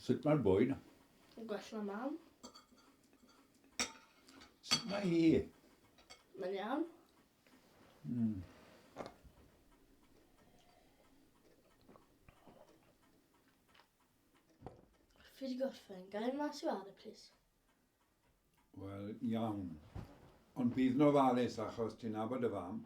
Sut mae'r bwyd? Yn gwell na mam. Sut mae hi? Mae'n iawn. Fi wedi gorffen. Ga i mas i ware, plis? Wel, iawn. Ond bydd yn ofalus achos ti'n nabod y fam.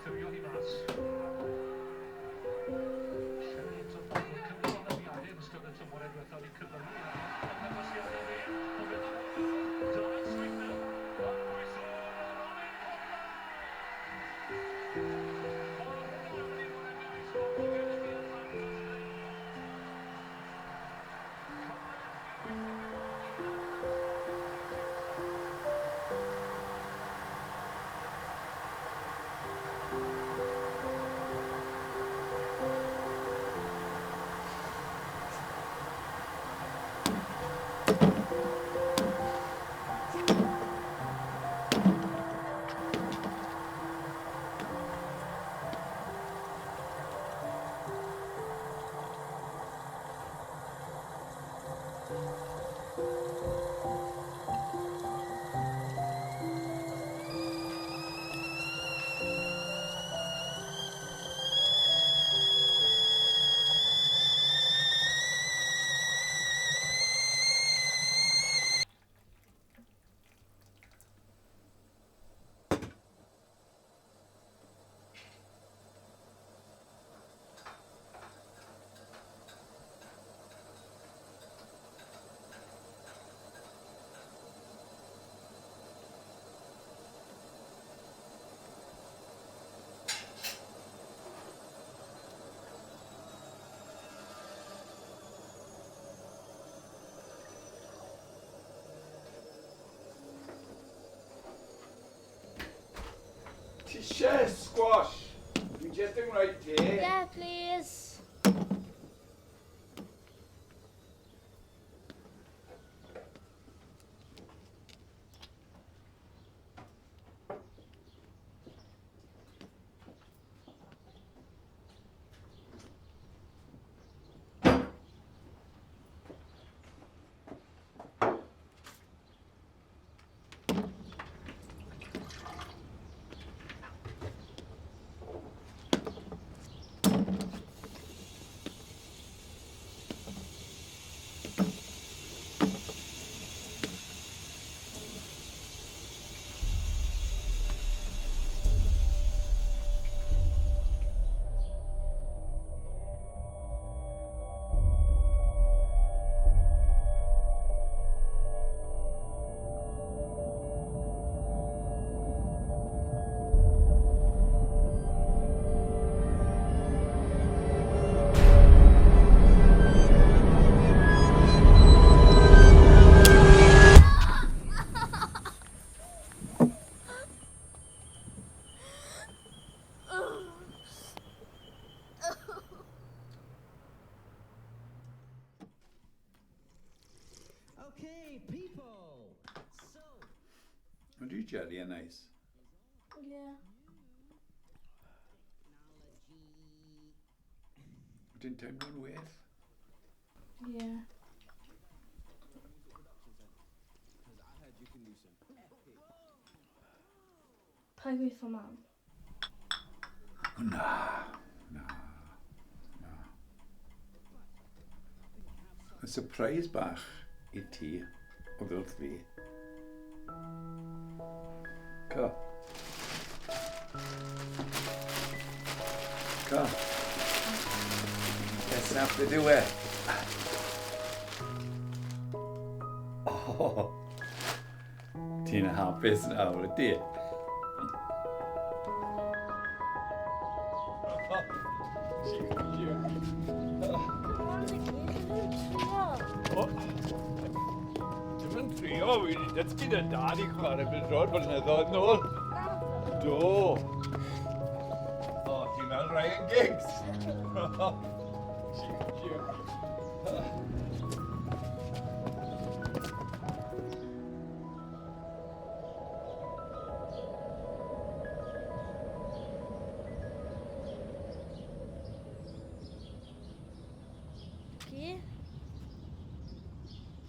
Llywio hi mas. Shelley eto cyfnod o anafiadau yn ystod y tymhorau diwethaf wedi cyfyngu i ran. Ymddangosiad i fe. Dylan Sweetnam. Yn bwyso Robin Ti eisiau squash? Dwi jyst yn gwneud te. Yeah, please. Okay, people. So, Ydy jelly yn neis? Ie. Wyt ti'n teimlo'n well? Ie. Pa gweithio mam? O, na, na, na. Y surprise bach i ti oedd wrth fi. Co. Co. Nesaf beth yw e? Oh, ti'n hapus nawr, ydy? Mam, Dicky, chi ddim yn trio. Ti'n mynd trio, fi wedi dysgu dy dad i chwarae bêl-droed blynyddoedd nôl. Do. O, ti'n fel Ryan Giggs. Chiw, chiw. Dicky?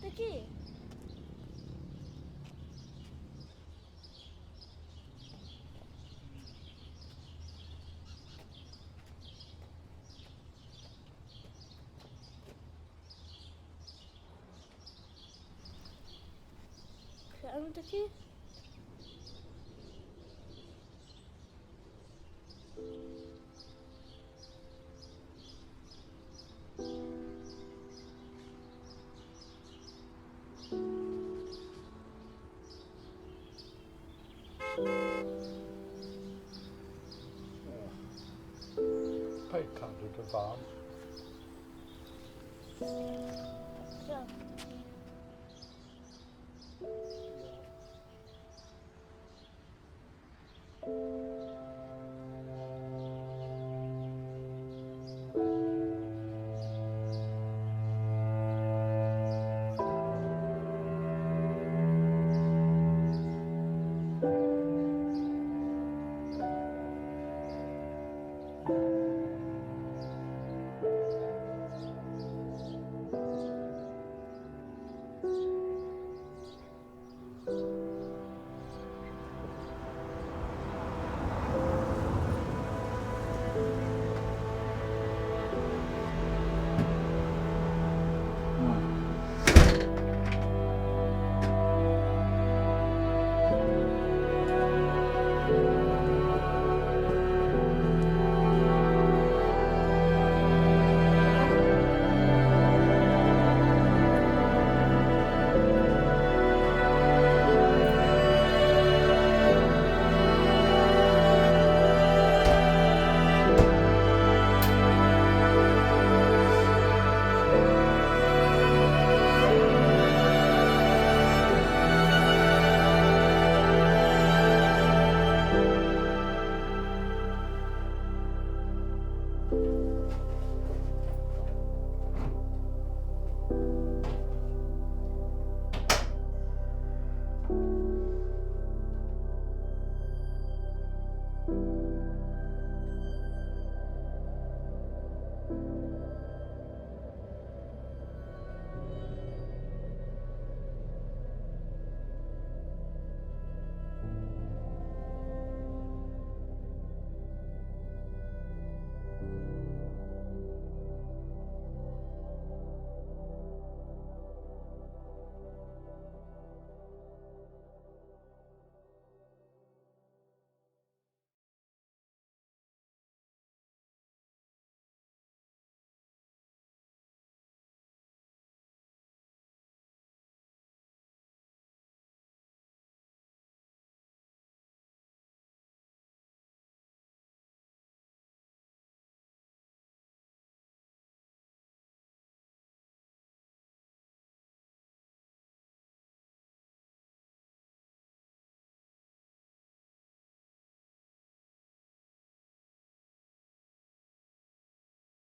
Dicky? Enw Dicky? Paid cadw dy fam. Iawn.